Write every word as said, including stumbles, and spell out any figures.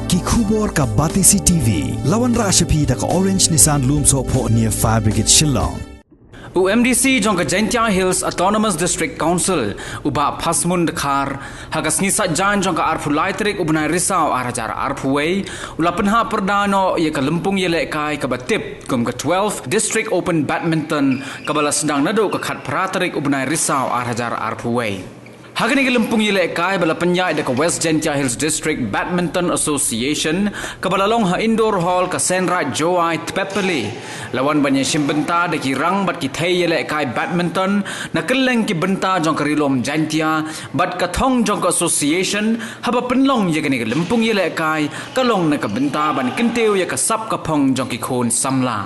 Ki khubor ka Batesi T V, la wanrah sha phi da ka Orange Nissan Lumsohphoh near Fire Brigade Shillong. U M D C jong ka Jaintia Hills Autonomous District Council, u Bah Phasmun Dkhar, ha ka sngi Saitjaiñ jong ka arphew lai tarik u bnai Risaw ar hajar arphew wei, u la pynhap pyrda noh ïa ka lympung ïalehkai kaba tip kum ka twelfth District Open Badminton, kaba la sdang naduh ka khatphra tarik u bnai Risaw ar hajar arphew wei. Ha kane ka lympung ïalehkai ba la pynïaid da ka West Jaintia Hills District Badminton Association, kaba la long ha Indoor Hall ka Seinraij Jowai Tpepali, la wan ban ïashim bynta da ki rang bad ki thei ïalehkai badminton na kylleng ki bynta jong ka Ri Lum Jaintia, bad ka thong jong ka association haba pynlong ïa kane ka lympung ïalehkai ka long na ka bynta ban kyntiew ïa ka sap ka phong jong ki khun samla.